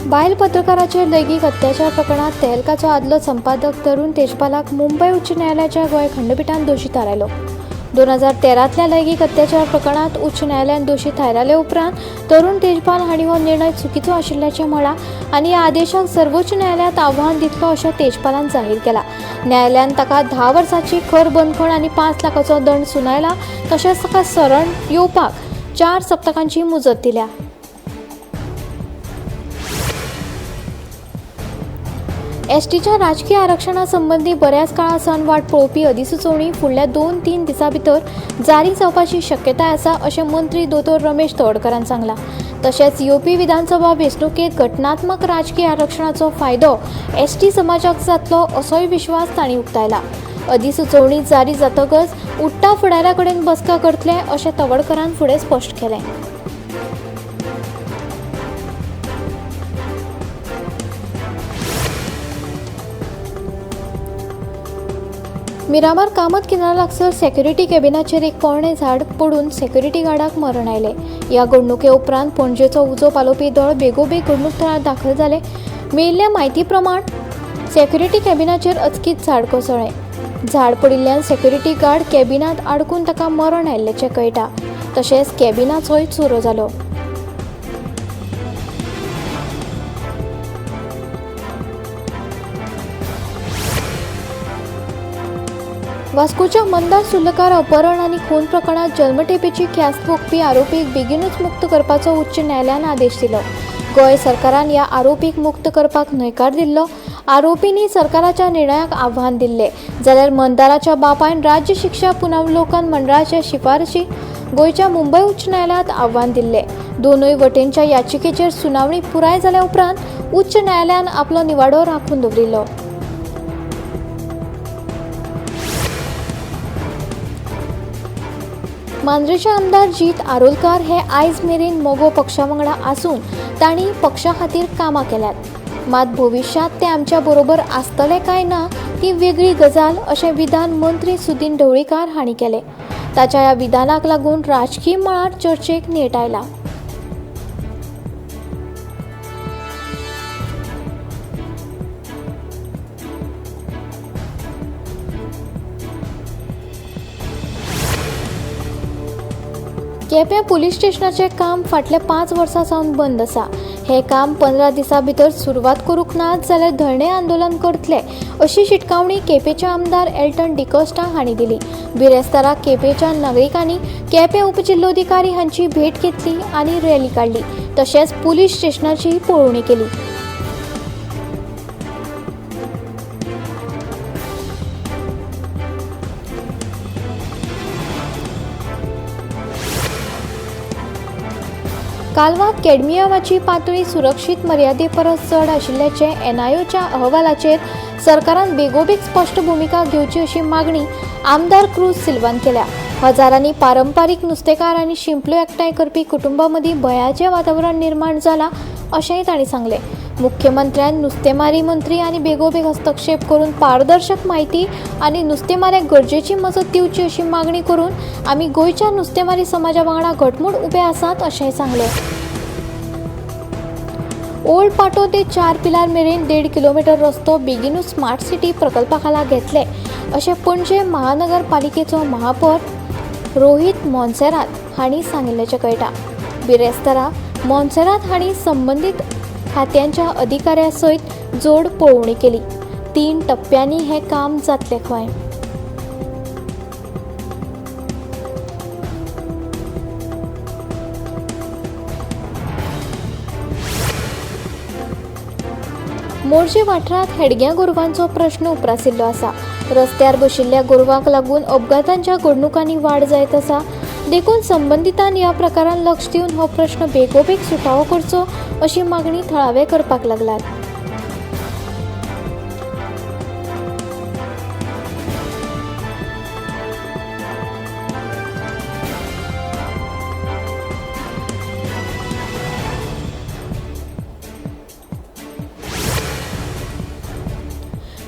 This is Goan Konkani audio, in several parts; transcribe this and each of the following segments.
बायल पत्रकाराचेर लैंगीक अत्याचार प्रकरणात तहलकाचो आदलो संपादक तरुण तेजपालाक मुंबय उच्च न्यायालयाच्या गोंय खंडपीठान दोशी थारायलो. 2013तल्या लैंगीक अत्याचार प्रकरणात उच्च न्यायालयान दोशी थारायले उपरांत तरुण तेजपाल हांणी हो निर्णय चुकीचो आशिल्ल्याचें म्हळां आनी ह्या आदेशाक सर्वोच्च न्यायालयांत आव्हान दितलो अशें तेजपालान जाहीर केलां. न्यायालयान ताका 10 वर्सांची खर बंदखण आनी 5 लाखाचो दंड सुनायला, तशेंच ताका शरण येवपाक 4 सप्तकांची मुजत दिल्या. एसटीच्या राजकीय आरक्षणा संबंदी बऱ्याच काळा सावन वाट पळोवपी अधिसुचोवणी फुडल्या 2-3 दिसां भितर जारी जावपाची शक्यताय आसा अशें मंत्री दोतोर रमेश तवडकरान सांगलां. तशेंच येवपी विधानसभा वेंचणुकेंत घटनात्मक राजकीय आरक्षणाचो फायदो एसटी समाजाक जातलो असोय विश्वास तांणी उक्तायला. अधिसुचोवणी जारी जातकच उडटा फुडाऱ्या कडेन बसका करतले अशें तवडकरान फुडें स्पश्ट केलें. मिरामार कामत किनारा लागसर सेक्युरिटी कॅबिनाचेर एक पोरणें झाड पडून सेक्युरिटी गार्डाक मरण आयलें. ह्या घडणुके उपरांत पणजेचो उजो पालोवपी दळ बेगोबेग घडणूक थळार दाखल जालें. मेळिल्ल्या म्हायती प्रमाण सेक्युरिटी कॅबिनाचेर अचकीत झाड कोसळ्ळें. झाड पडिल्ल्यान सेक्युरिटी गार्ड कॅबिनांत आडकून ताका मरण आयिल्ल्याचें कळटा. तशेंच कॅबिनाचोय चोरो जालो. वास्कोच्या मंदार सुर्लकार अपहरण आनी खून प्रकरणात जल्मठेपेची ख्यास्त भोगपी आरोपीक बेगीनूच मुक्त करपाचो उच्च न्यायालयान आदेश दिलो. गोंय सरकारान ह्या आरोपीक मुक्त करपाक न्हयकार दिल्लो. आरोपींनी सरकाराच्या निर्णयाक आव्हान दिल्लें, जाल्यार मंदाराच्या बापायन राज्य शिक्षा पुनरावलोकन मंडळाचे शिफारशी गोंयच्या मुंबय उच्च न्यायालयांत आव्हान दिल्लें. दोनूय वटेनच्या याचिकेचेर सुनावणी पुराय जाल्या उपरांत उच्च न्यायालयान आपलो निवाडो राखून दवरिल्लो. मांद्रेचे आमदार जीत आरोलकार हे आयज मेरेन मगो पक्षा वांगडा आसून तांणी पक्षा खातीर कामां केल्यात. मात भविश्यांत ते आमच्या बरोबर आसतले काय ना ती वेगळी गजाल अशें विधान मंत्री सुदिन ढवळीकार हांणी केलें. ताच्या ह्या विधानाक लागून राजकीय मळार चर्चेक नेट आयला. केप्यां पुलीस स्टेशनाचें काम फाटल्या 5 वर्सां सावन बंद आसा. हें काम 15 दिसां भितर सुरवात करूंक ना जाल्यार धरणें आंदोलन करतले अशी शिटकावणी केपेंचे आमदार एल्टन डिकोस्टा हांणी दिली. बिरेस्तारा केपेंच्या नागरिकांनी केपें उपजिल्लोधिकारी हांची भेट घेतली आनी रॅली काडली, तशेंच पुलीस स्टेशनाची पळोवणी केली. कालवात कॅडमियमाची पातळी सुरक्षीत मर्यादे परस चड आशिल्ल्याचें एनआयओच्या अहवालाचेर सरकारान बेगोबेग स्पश्ट भुमिका घेवची अशी मागणी आमदार क्रूज सिल्वान केल्या. हजारांनी पारंपारीक नुस्तेकार आनी शिंपल्यो एकठांय करपी कुटुंबां मदीं भंयाचें वातावरण निर्माण जालां अशेंय तांणी सांगलें. मुख्यमंत्र्यान नुस्तेमारी मंत्री आनी बेगोबेग हस्तक्षेप करून पारदर्शक म्हायती आनी नुस्तेमाऱ्याक गरजेची मजत दिवची अशी मागणी करून आमी गोंयच्या नुस्तेमारी समाजा वांगडा घटमूट उबे आसात अशेंय सांगलें. ओल्ड पाटो ते 4 पिलार मेरेन 1.5 किलोमिटर रस्तो बेगीनूच स्मार्ट सिटी प्रकल्पा खाला घेतले अशें पणजे महानगरपालिकेचो महापौर रोहित मोन्सेरात हांणी सांगिल्ल्याचें कळटा. बिरेस्तारा मोन्सेरात हांणी संबंदीत खात्यांच्या अधिकाऱ्या सयत जोड पळोवणी केली. 3 टप्प्यांनी हें काम जातलें खंय. मोरजे वाठारांत हेडग्या गोरवांचो प्रश्न उप्रासिल्लो आसा. रस्त्यार बशिल्ल्या गोरवांक लागून अपघातांच्या घडणुकांनी वाड जायत आसा. देखून संबंदितान ह्या प्रकारान लक्ष दिवन हो प्रश्न बेगोबेग सुटावो करचो अशी मागणी थळावे करपाक लागल्यात.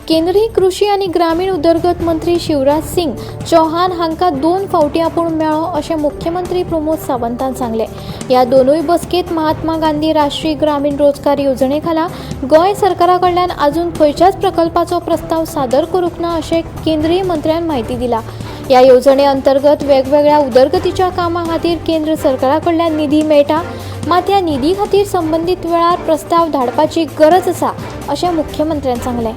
केंद्रीय कृशी आनी ग्रामीण उदरगत मंत्री शिवराज सिंग चौहान हांकां 2 फावटी आपूण मेळ्ळो अशें मुख्यमंत्री प्रमोद सावंतान सांगलें. ह्या दोनूय बसकेंत महात्मा गांधी राष्ट्रीय ग्रामीण रोजगार येवजणे खाला गोंय सरकारा कडल्यान अजून खंयच्याच प्रकल्पाचो प्रस्ताव सादर करूंक ना अशें केंद्रीय मंत्र्यान म्हायती दिला. ह्या येवजणे अंतर्गत वेगवेगळ्या उदरगतीच्या कामां खातीर केंद्र सरकारा कडल्यान निधी मेळटा, मात ह्या निधी खातीर संबंदीत वेळार प्रस्ताव धाडपाची गरज आसा अशें मुख्यमंत्र्यान सांगलें.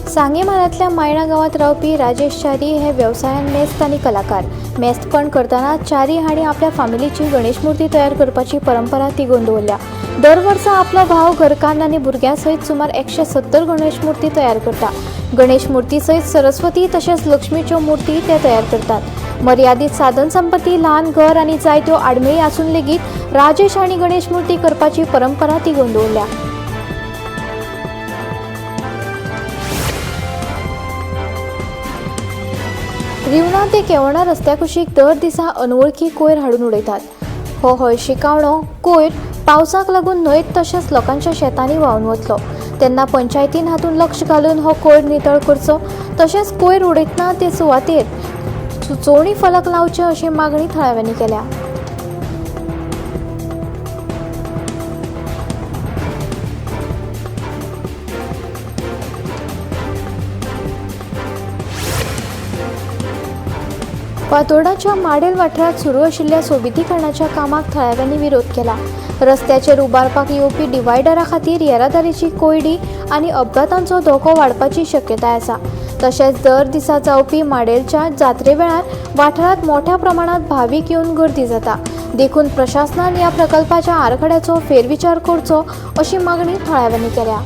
सांगें म्हालांतल्या मायणा गांवांत रावपी राजेश च्यारी हे वेवसायान मेस्त आनी कलाकार. मेस्तपण करतना च्यारी हांणी आपल्या फामिलीची गणेश मूर्ती तयार करपाची परंपरा तिगोवन दवरल्या. दर वर्सा आपलो भाव, घरकान्न आनी भुरग्यां सयत सुमार 170 गणेश मूर्ती तयार करता. गणेश मूर्ती सयत सरस्वती तशेंच लक्ष्मीच्यो मूर्ती ते तयार करतात. मर्यादीत साधन संपत्ती, ल्हान घर आनी जायत्यो आडमेळी आसून लेगीत राजेश हांणी गणेश मूर्ती करपाची परंपरा तिगोवन दवरल्या. रिवणा ते केवणा रस्त्या कुशीक दर दिसा अनवळखी कोयर हाडून उडयतात. हो हळशिकावणो कोयर पावसाक लागून न्हंयत तशेंच लोकांच्या शेतांनी व्हांवन वतलो. तेन्ना पंचायतीन हातूंत लक्ष घालून हो कोयर नितळ करचो, तशेंच कोयर उडयतना ते सुवातेर सुचोवणी फलक लावचे अशी मागणी थळाव्यांनी केल्या. फातोर्डाच्या माडेल वाठारांत सुरू आशिल्ल्या सोबितीकरणाच्या कामाक थळाव्यांनी विरोध केला. रस्त्याचेर उबारपाक येवपी डिवायडरा खातीर येरादारीची कोंयडी आनी अपघातांचो धोको वाडपाची शक्यताय आसा. तशेंच दर दिसा जावपी माडेलच्या जात्रे वेळार वाठारांत मोठ्या प्रमाणांत भावीक येवन गर्दी जाता. देखून प्रशासनान ह्या प्रकल्पाच्या आराखड्याचो फेरविचार करचो अशी मागणी थळाव्यांनी केल्या.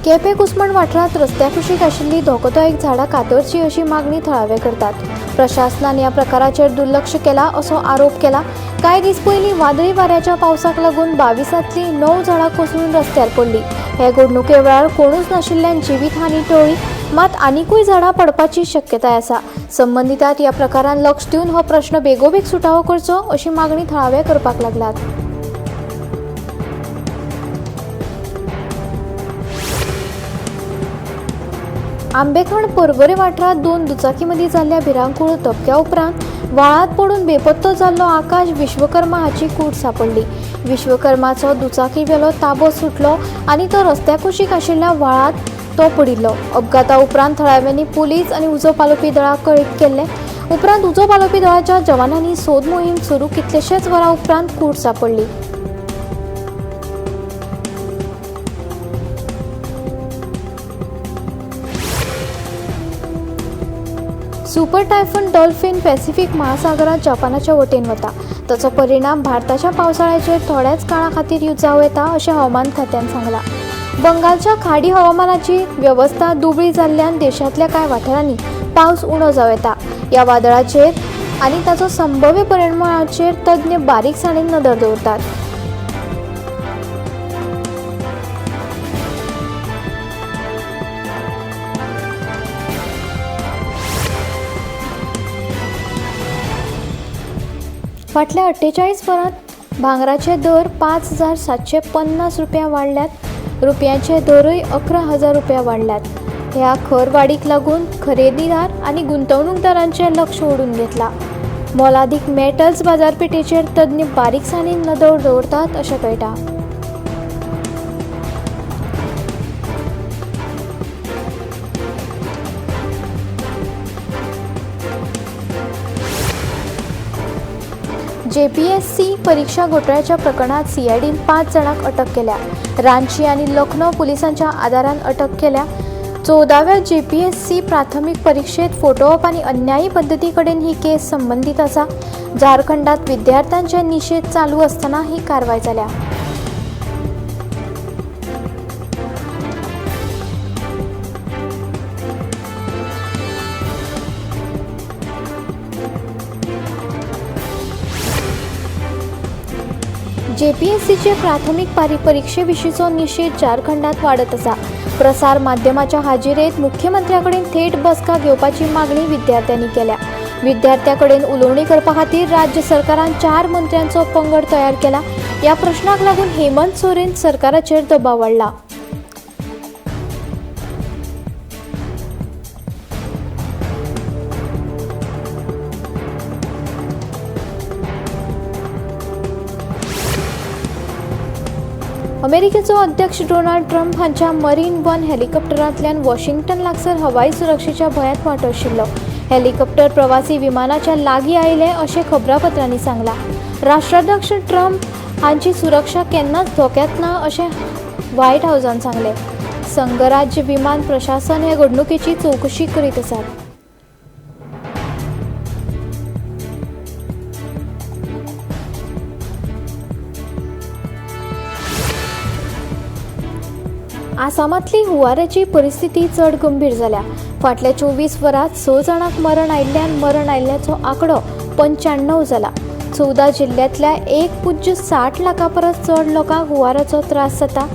केपें कुसमण वाठारांत रस्त्या कुशीक आशिल्ली धोकोदायक झाडां कातरची अशी मागणी थळावे करतात. प्रशासनान ह्या प्रकाराचेर दुर्लक्ष केला असो आरोप केला. कांय दीस पयलीं वादळी वाऱ्याच्या पावसाक लागून 22तलीं 9 झाडां कोसळून रस्त्यार पडली. हे घडणुके वेळार कोणूच नाशिल्ल्यान जिवीतहानी टळ्ळी, मात आनिकूय झाडां पडपाची शक्यताय आसा. संबंदितांत ह्या प्रकारान लक्ष दिवन हो प्रश्न बेगोबेग सुटावो करचो अशी मागणी थळावे करपाक लागल्यात. आंबेखण पर्वरे वाठारांत 2 दुचाकी मदीं जाल्ल्या भिरांकूळ धपक्या उपरांत व्हाळांत पडून बेपत्तो जाल्लो आकाश विश्वकर्मा हाची कूड सांपडली. विश्वकर्माचो दुचाकी वेलो ताबो सुटलो आनी तो रस्त्या कुशीक आशिल्ल्या व्हाळांत तो पडिल्लो. अपघाता उपरांत थळाव्यांनी पुलीस आनी उजो पालोवपी दळाक कळीत केल्लें. उपरांत उजो पालोवपी दळाच्या जवानांनी सोद मोहीम सुरू कितलेशेच वरां उपरांत कूड सांपडली. सुपर टायफून डॉल्फिन पॅसिफिक महासागरात जपानाच्या वटेन वता. ताचो परिणाम भारताच्या पावसाळ्याचेर थोड्याच काळा खातीर जावं येता अशें हवामान खात्यान सांगलां. बंगालच्या खाडी हवामानाची वेवस्था दुबळी जाल्ल्यान देशांतल्या कांय वाठारांनी पावस उणो जावं येता. ह्या वादळाचेर आनी ताचो संभव्य परिणामाचेर तज्ञ बारीकसाणेन नदर दवरतात. फाटल्या 48 वरांत भांगराचे दर 5,750 रुपया वाडल्यात. रुपयांचे दरूय 11,000 रुपया वाडल्यात. ह्या खर वाडीक लागून खरेदीदार आनी गुंतवणूकदारांचें लक्ष ओडून घेतलां. मोलादीक मेटल्स बाजारपेठेचेर तज्ञ बारीकसाणेन नदर दवरतात अशें कळटा. जेपीएससी परीक्षा घोटाळ्याच्या प्रकरणात सीआयडीन 5 जाणांक अटक केल्या. रांची आनी लखनौ पुलिसांच्या आदारान अटक केल्या. 14व्या जेपीएससी प्राथमीक परीक्षेत फोटोवप आनी अन्यायी पद्दती कडेन ही केस संबंदीत आसा. झारखंडात विद्यार्थ्यांचे निशेध चालू आसतना ही कारवाय जाल्या. जेपीएससीचे प्राथमीक परीक्षे विशींचो निशेध झारखंडात वाडत आसा. प्रसार माध्यमाच्या हाजिरेत मुख्यमंत्र्या कडेन थेट बसका घेवपाची मागणी विद्यार्थ्यांनी केल्या. विद्यार्थ्यां कडेन उलोवणी करपा खातीर राज्य सरकारान 4 मंत्र्यांचो पंगड तयार केला. ह्या प्रश्नाक लागून हेमंत सोरेन सरकाराचेर दबाव वाडला. अमेरिकेचो अध्यक्ष डोनाल्ड ट्रम्प हांच्या मरीन वन हेलिकॉप्टरांतल्यान वॉशिंग्टन लागसार हवाई सुरक्षेच्या भंयांत वांटो आशिल्लो. हेलिकॉप्टर प्रवासी विमानाच्या लागीं आयलें अशें खबरापत्रांनी सांगलां. राष्ट्राध्यक्ष ट्रम्प हांची सुरक्षा केन्नाच धोक्यांत ना अशें व्हायट हावसान सांगलें. संघराज्य विमान प्रशासन हे घडणुकेची चवकशी करीत आसात. आसामांतली हुंवाराची परिस्थिती चड गंभीर जाल्या. फाटल्या 24 वरांत 6 जाणांक मरण आयिल्ल्यान मरण आयिल्ल्याचो आंकडो 95 जाला. 14 जिल्ल्यांतल्या 1.60 लाखां परस चड लोकांक हुंवाराचो त्रास जाता.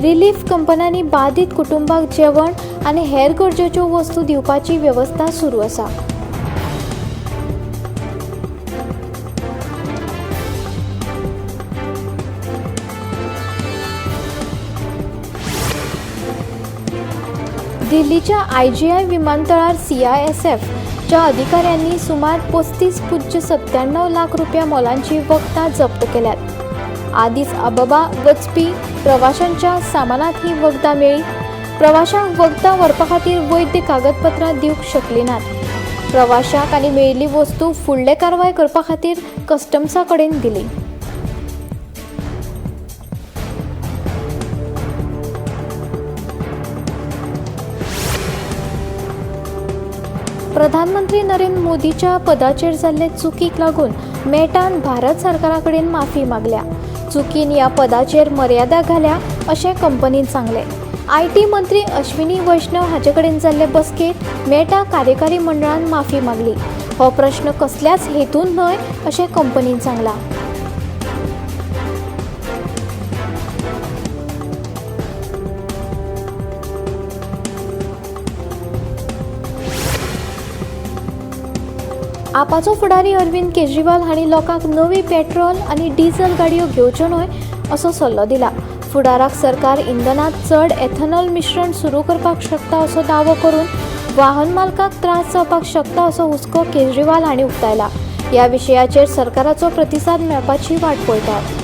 रिलीफ कंपन्यांनी बादीत कुटुंबांक जेवण आनी हेर गरजेच्यो वस्तू दिवपाची वेवस्था सुरू आसा. दिल्लीच्या IGI विमानतळार CISF च्या अधिकाऱ्यांनी सुमार 35.97 लाख रुपया मोलांची वखदां जप्त केल्यात. आदीस अबाबा वचपी प्रवाशांच्या सामानांत ही वखदां मेळ्ळीं. प्रवाशांक वखदां व्हरपा खातीर वैद्य कागदपत्रां दिवंक शकली नात. प्रवाशांक आनी मेळिल्ली वस्तू फुडले कारवाय करपा खातीर कस्टम्सा कडेन दिली. प्रधानमंत्री नरेंद्र मोदीच्या पदाचेर जाल्ले चुकीक लागून मेटान भारत सरकारा कडेन माफी मागल्या. चुकीन ह्या पदाचेर मर्यादा घाल्या अशें कंपनीन सांगलें. IT मंत्री अश्विनी वैष्णव हाचे कडेन जाल्ले बसकेंत मेटा कार्यकारी मंडळान माफी मागली. हो प्रश्न कसल्याच हेतून न्हय अशें कंपनीन सांगलां. आपाचो फुडारी अरविंद केजरीवाल हांणी लोकांक नवी पेट्रोल आनी डिझल गाडयो घेवच्यो न्हय असो सल्लो दिला. फुडाराक सरकार इंधनांत चड एथेनॉल मिश्रण सुरू करपाक शकता असो दावो करून वाहन मालकांक त्रास जावपाक शकता असो हुस्को केजरीवाल हांणी उक्तायला. ह्या विशयाचेर सरकाराचो प्रतिसाद मेळपाची वाट पळयतात.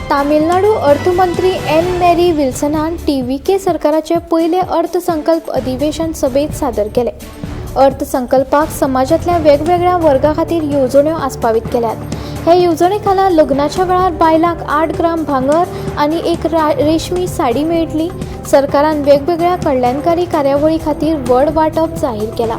तामिळनाडू अर्थमंत्री एन मेरी विल्सनान TVK सरकाराचे पयले अर्थसंकल्प अधिवेशन सभेत सादर केले. अर्थसंकल्पाक समाजांतल्या वेगवेगळ्या वर्गा खातीर येवजण्यो आस्पावीत केल्यात. हे येवजणे खाला लग्नाच्या वेळार बायलांक 8 ग्राम भांगर आनी एक रेशमी साडी मेळटली. सरकारान वेगवेगळ्या कल्याणकारी कार्यावळी खातीर व्हड वांटप जाहीर केला.